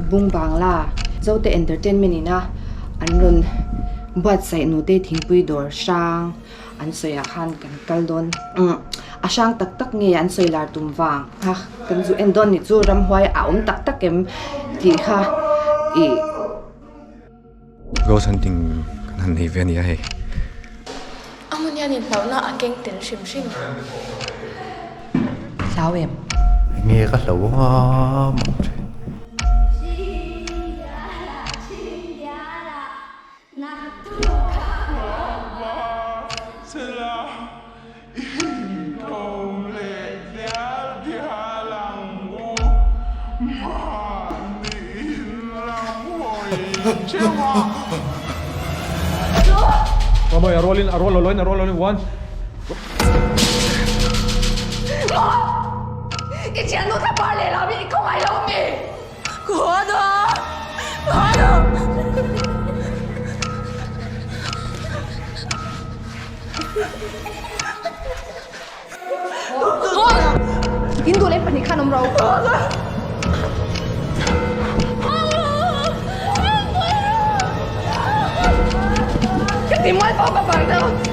Bung Bangla Zote Entertainment ina an rawn buatsaih nute thingpui dawr hrang an sawi ah khan kan kal dawn a hrang tak tak nge an sawi lar tum vang kha kan zu en dawn ni chu ramhuai a awm tak tak em tih kha ih. Ghost hunting kan han nei ve a nia hei. A hmun hian inhlauhna a keng tel hrim hrim. Hlau em? Enge ka hlo a mawng thin. In duh leh pahnih khan awm ro. Ka ti mual pawh ka vang deuh.